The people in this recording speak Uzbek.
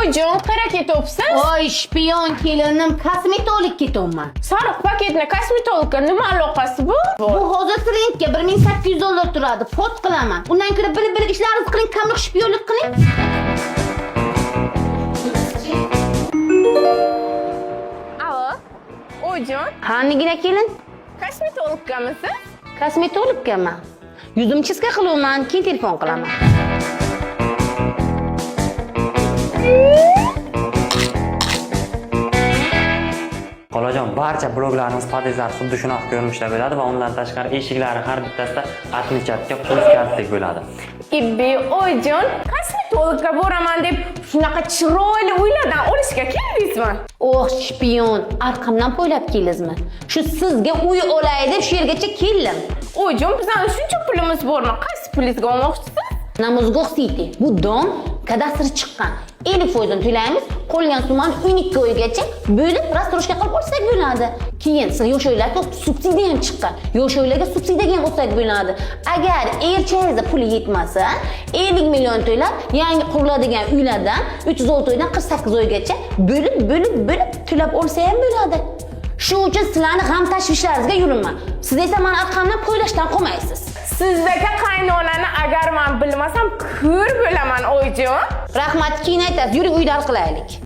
Oyijon, qayerga ketyapsiz? Oy, шпион kelinim, kosmetolog ketyapman. Sariq paketni kosmetologga nima aloqasi bu? Bu hozir trendga 1800 dollar turadi. Pot qilaman. Undan ko'ra bilib-bilib ishlaringizni qiling, kamroq шпион lik qiling. Alo. Oyijon, Qanigina kelin? Kosmetologgamisiz? Kosmetologgaman. Yuzim чистка qilyapman, keyin telefon qilaman. Xolajon, barcha bloklarimiz podyezdlari xuddi shunaqa ko'rinishda bo'ladi va undan tashqari eshiklari har bittasida отмечатка qulf kalitlik bo'ladi. Ibbi, oyijon, kosmetologga boraman deb shunaqa chiroyli uylardan olishga keldingizmi? Oh, шпион, arqamdan poylab keldingizmi? Shu sizga uy olay deb shu yergacha keldim. Oyijon, bizani shuncha pulimiz bormi? Qaysi pulingizga olmoqchisiz? Namozgoh City. Bu dom kadastr chiqqan. 50 foizini to'laymiz, qolgan summani 12 oygacha bo'lib рассрочка qilib olsak bo'ladi. Keyin siz yosh oilaga subsidiya ham chiqqan. Yosh oilaga subsidiyaga ham olsak bo'ladi. Agar erchangizda puli yetmasa, 50 million to'lab yangi quriladigan uylardan 306 oydan 48 oygacha bo'lib, bo'lib, bo'lib to'lab olsa ham bo'ladi. Shu uchun sizlarni g'am tashvishlaringizga yurinman. Siz esa mani arqamdan poylashdan qolmaysiz. Sizdagi qaynonani agar men bilmasam, ko'r bo'laman, oyijon. Rahmat, keyin aytasiz. Yuring, uyda hal qilaylik.